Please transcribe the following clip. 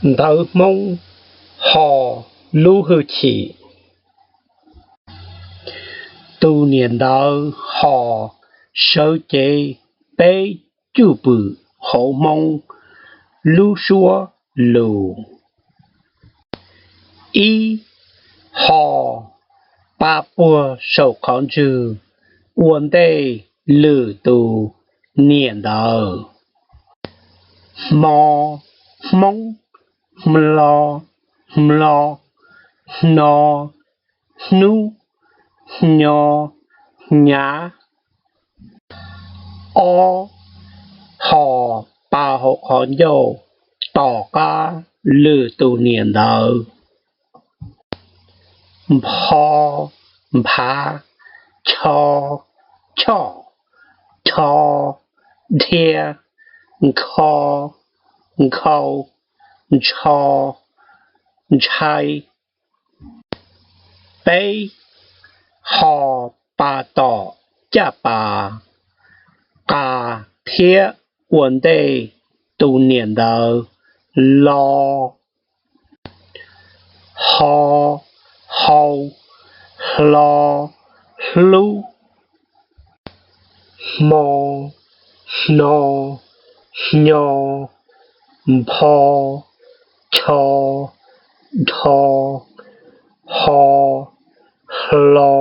Ntawv Hmoob: Ho lub hwj chim. Tus niam ntawv ho sawv cev peb cwj pwm hauv Hmoob lub suab lus. Ib, ho pa puag saum qhov ntswg ua ntej lwm tus niam ntawv. Hmo, hmoob, hmlo, hmlo, hno, hnub, hnyo, hnyav. Ob, ho pa hauv qhov ncauj tom qab lwm tus niam ntawv. Npho, nphav, cho, choj, tho, dhia, nkho, nkhau, ntsho, ntshai. Peb, ho pa tom caj pas qas thiab ua ntej tus niam ntawv lo. Ho, hau, hlo, hlub. Hmo, hno, hnyo, npho, cho, dho, ho, hlo.